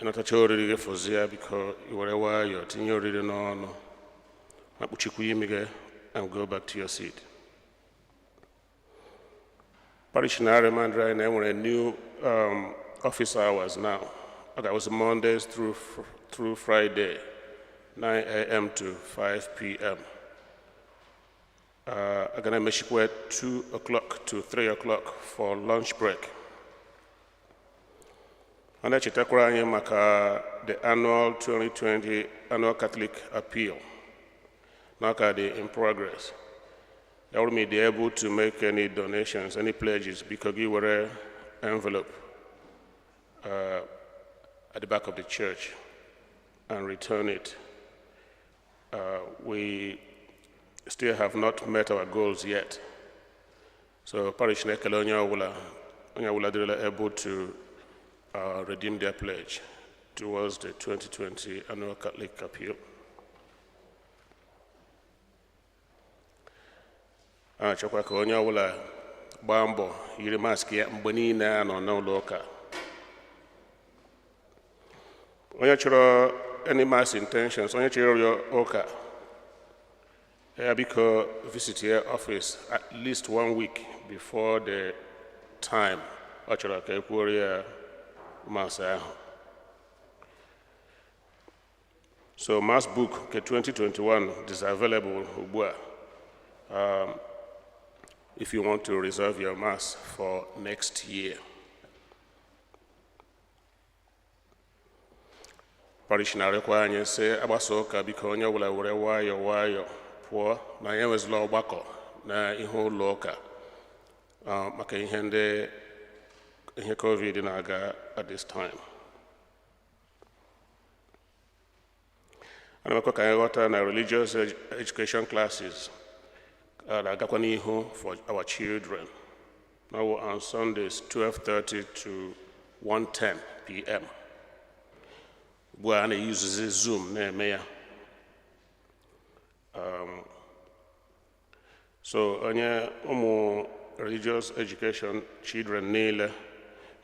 Ịnatacha oriri gị fụzie, biko i were nwayọọ tinye oriri n'ọnụ ma kpuchikwa imi gị and go back to your seat. Parish na remind anyị na enwere new office hours now. Ọ ga-awụzi Mondays through Friday, 9 a.m. to 5 p.m. A ga na-emechikwa 2 o'clock to 3 o'clock for lunch break. Ọ na-echetakwara anyị maka the annual 2020 annual Catholic Appeal na ọ ka dị in progress. Ya bụrụ ma ị dị able to make any donations, any pledges, biko gị were envelope at the back of the church and return it. We still have not met our goals yet. So parish na-ekele onye ọbụla dịrịla able to redeem their pledge towards the 2020 annual Catholic Appeal. A na-achọkwa ka onye ọbụla gbaa mbọ yiri mask ya mgbe niile a nọ n'ụlọ ụka. Onye chọrọ any mass intentions, onye chọrọ ịrịọ ụka ya, biko visit your office at least one week before the time ọ chọrọ ka ekwuoro ya mass ahụ. So mass book nke 2021 is available ugbu a if you want to reserve your mass for next year. Parish na-arịọkwa anyị sị, agbasa ụka, biko onye ọbụla were nwayọọ nwayọọ pụọ, na anyị enwezila ọgbakọ na ihe ụlọ ụka maka ihe ndị ihe COVID na-aga at this time. Ana m ekwe ka anyị ghọta na religious education classes na-agakwa n'ihu for our children now on Sundays, 12:30 to 1:10 p.m. Ugbu a, a na-eyuzuzi Zoom na-eme ya. So onye ụmụ religious education children niile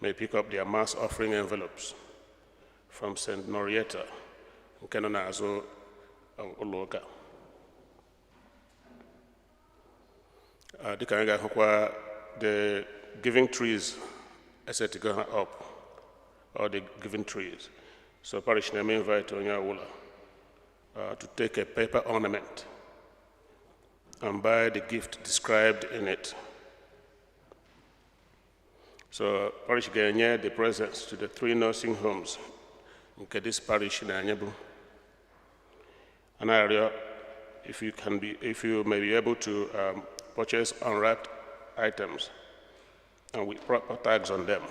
may pick up their mass offering envelopes from St. Norieta nke nọ n'azụ ụlọ ụka. Dịka anyị ga-ahụkwa, the giving trees esetigo ha up, all the giving trees. So parish na-eme invite onye ọbụla to take a paper ornament and buy the gift described in it. So parish ga-enye the presents to the three nursing homes Nke this parish na-enyebu. A na-arịọ if you can be, if you may be able to purchase unwrapped items and with proper tags on them.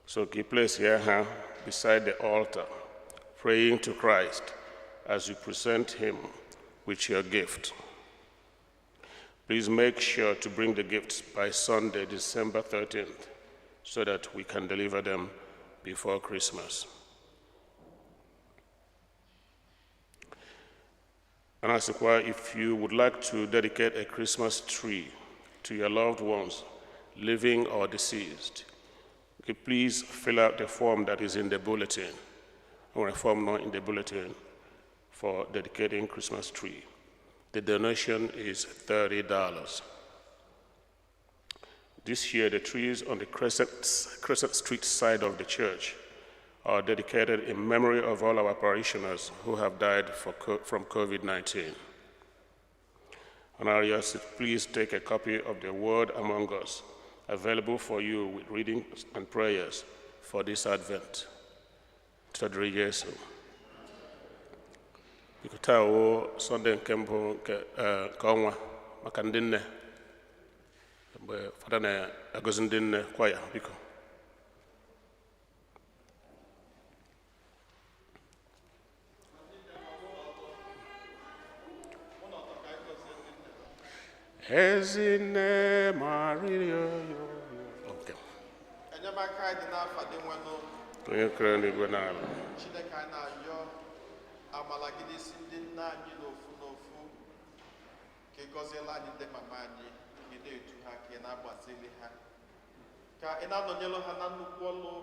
So keep place here, huh, beside the altar, praying to Christ as you present him with your gift. Please make sure to bring the gifts by Sunday, December 13th, so that we can deliver them before Christmas. And Asikwa, if you would like to dedicate a Christmas tree to your loved ones, living or deceased, okay, please fill out the form that is in the bulletin, or a form not in the bulletin, for dedicating Christmas tree. The donation is $30. This year, the trees on the Crescent Street side of the church are dedicated in memory of all our parishioners who have died from COVID-19. And I ask you to please take a copy of the Word Among Us, available for you with readings and prayers for this Advent. Tadri Jesu. Biko taa wụ Sunday nke mbụ nke ọnwa maka ndị nne. Mgbe Fada na-agọzi ndị nne kwaya, biko. Ezinne Maria. Okay. Enyemaka anyị dị n'afa dị nwenụ. Onye kere n'igwe n'ala. Chineke, anyị na-ayọ amala gị n'isi ndị nna anyị n'ofu n'ofu, ka ị gọziela anyị ndị mama anyị, ka ị na-edu ha, ka ị na-agbazili ha, ka ị na-anọnyere ha na nnukwu ọlụ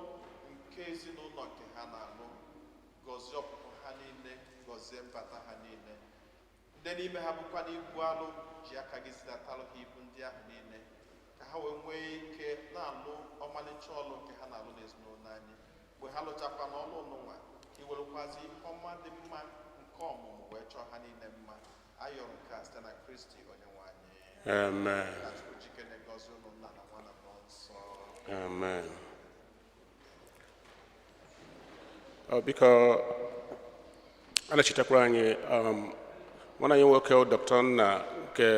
nke ezinụlọ nke ha na-alụ. Gọzie ọpụpụ ha niile, gọzie mbata ha niile. Ndị n'ime ha bụkwa n'ibu alụ ji aka gị zidatalụ ha ibu ndị ahụ niile, ka ha wee nwee ike na-alụ ọmalịcha ọlụ nke ha na-alụ n'ezinụlọ anyị. Mgbe ha lụchakwa n'ọlụ ụnụnwa, ka iwerekwazi ihe ọma dị mma nke ọmụmụ wee chọọ ha niile mma. Ayọrọ nke a site na Kristi onye nwe anyị. Amen. Ka Chukwu jikere gọzie ụnụ, nna na nwa na mmụọ nsọ. Amen. Ọ, biko, a na-echetakwara anyị nwanne anyị nwoke Dr. Nna nke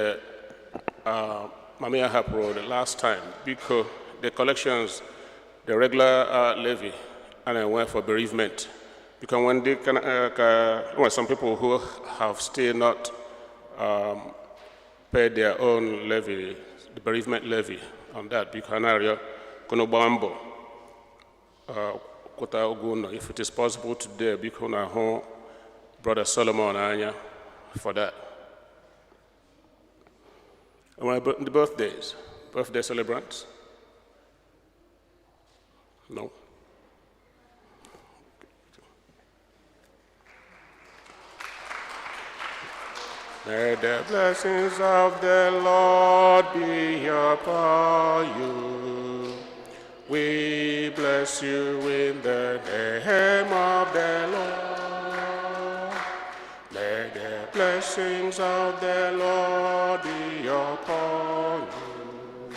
mama ya hapụrụ the last time. Biko, the collections, the regular levy a na-enwe for bereavement. Because when they can, well, some people who have still not paid their own levy, the bereavement levy on that, biko, a na-arịọ ka unu gbaa mbọ kwụta ụgwọ ụlọ. If it is possible today, biko, na hụ Brother Solomon anya for that. And my the birthdays, birthday celebrants? No. May the blessings of the Lord be upon you. We bless you in the name of the Lord. May the blessings of the Lord be upon you.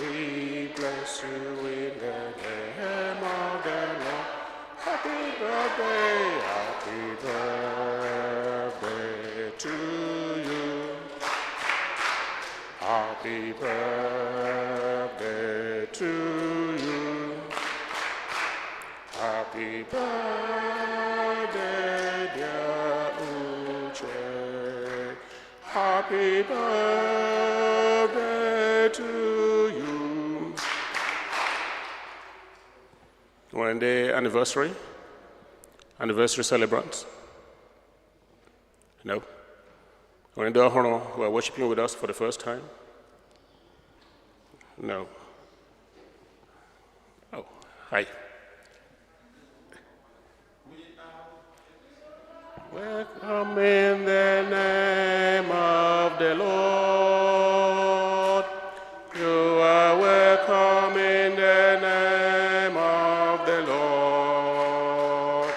We bless you in the name of the Lord. Happy birthday, happy birthday to you. Happy birthday to you. Happy birthday, dear Uche. Happy birthday to you. One day anniversary? Anniversary celebrants? No. One day who are worshiping with us for the first time? No. Oh, hi. Welcome in the name of the Lord. You are welcome in the name of the Lord.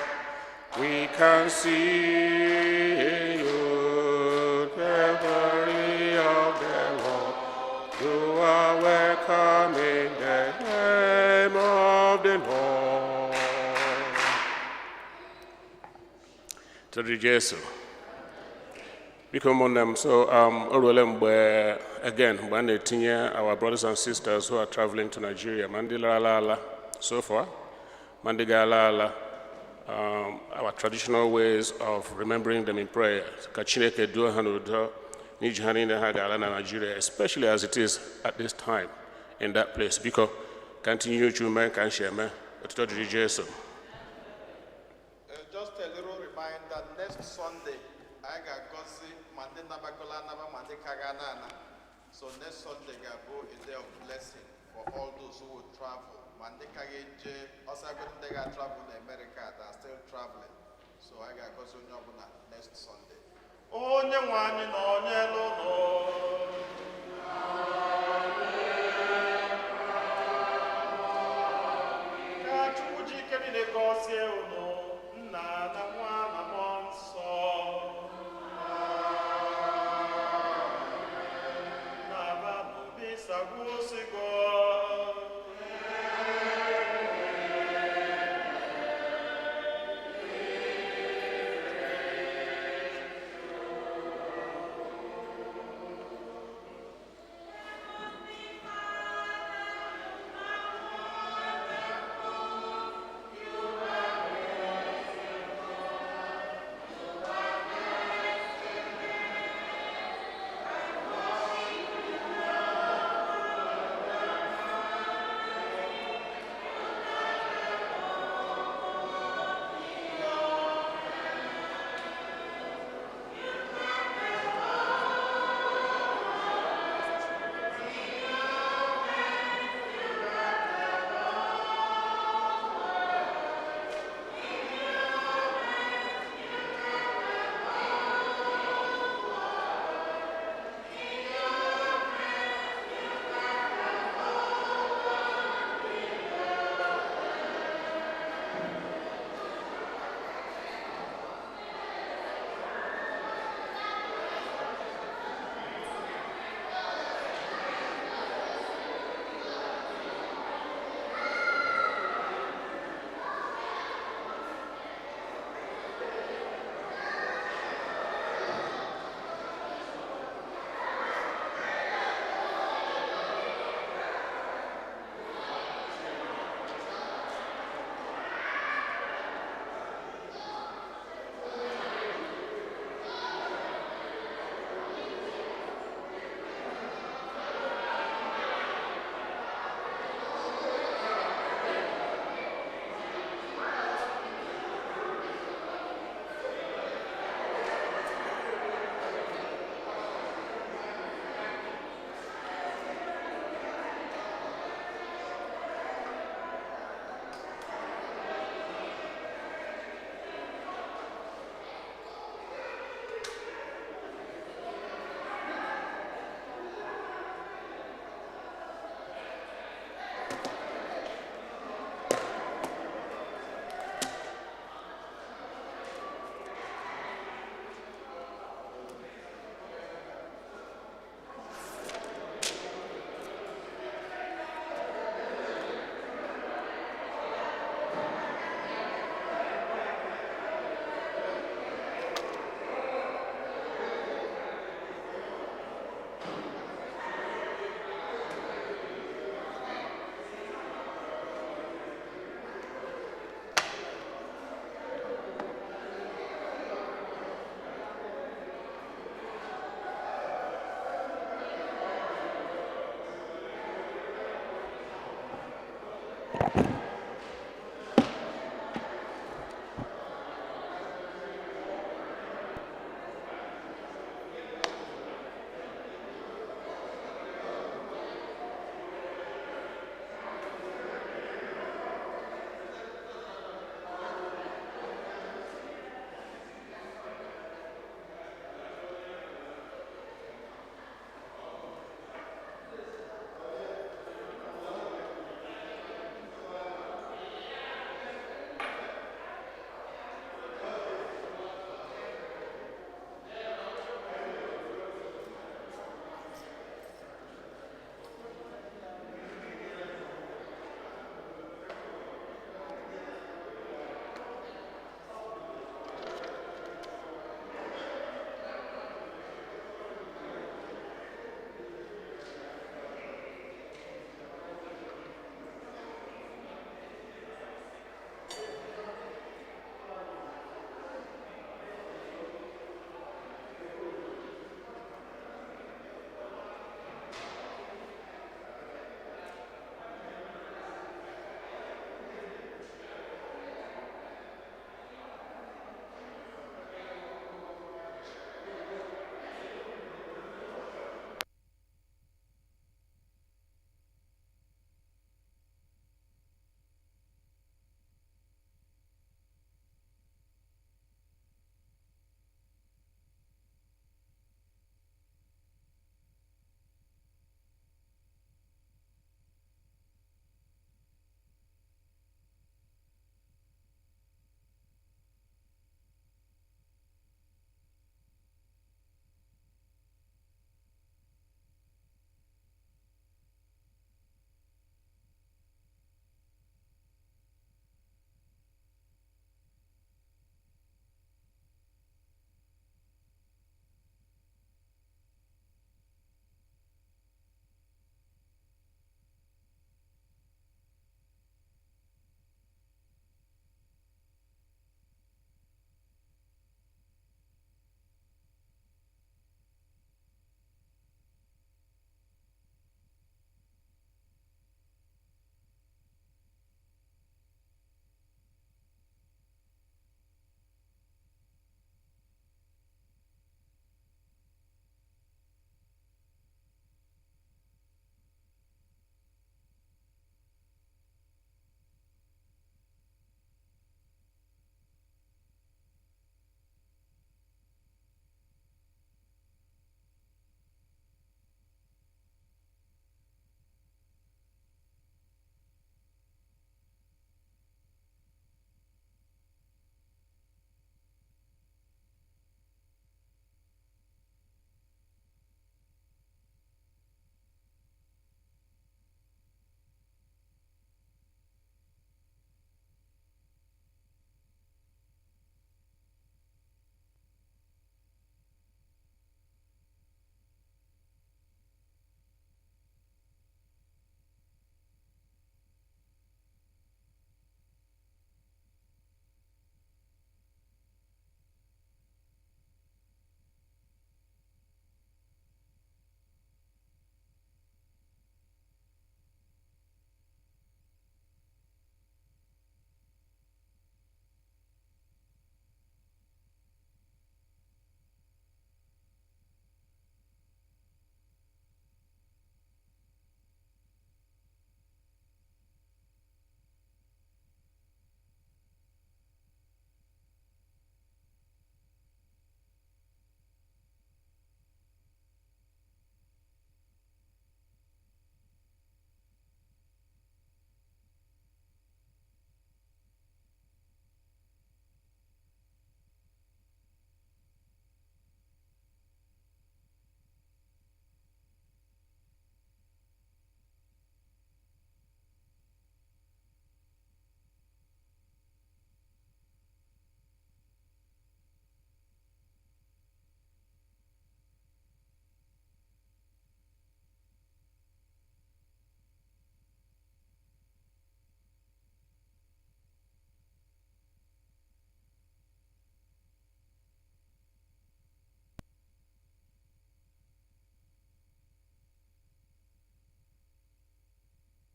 We can see you, the glory of the Lord. You are welcome in the name of the Lord. Tụrụ Jesu. Biko, ụmụnne m, so o ruole mgbe again mgbe a na-etinye our brothers and sisters who are traveling to Nigeria, ma ndị lara ala so far, ma ndị ga-ala ala, our traditional ways of remembering them in prayer. Ka Chineke duo ha n'udo n'ije ha niile ha ga-ala na Nigeria, especially as it is at this time in that place. Biko, ka ntinye uchu mee ka nshi eme. Otuto dịrị Jesu. Just a little reminder, next Sunday, anyị ga-agọzi ma ndị nabagola anaba ma ndị ka ga na-ana. So next Sunday ga-abụ a day of blessing for all those who will travel. Ma ndị ka ga-eje, ọsagodi ndị ga-travel na America that are still traveling. So anyị ga-agọzi onye ọbụla next Sunday. Onye nwe anyị na onye elu ụlọ.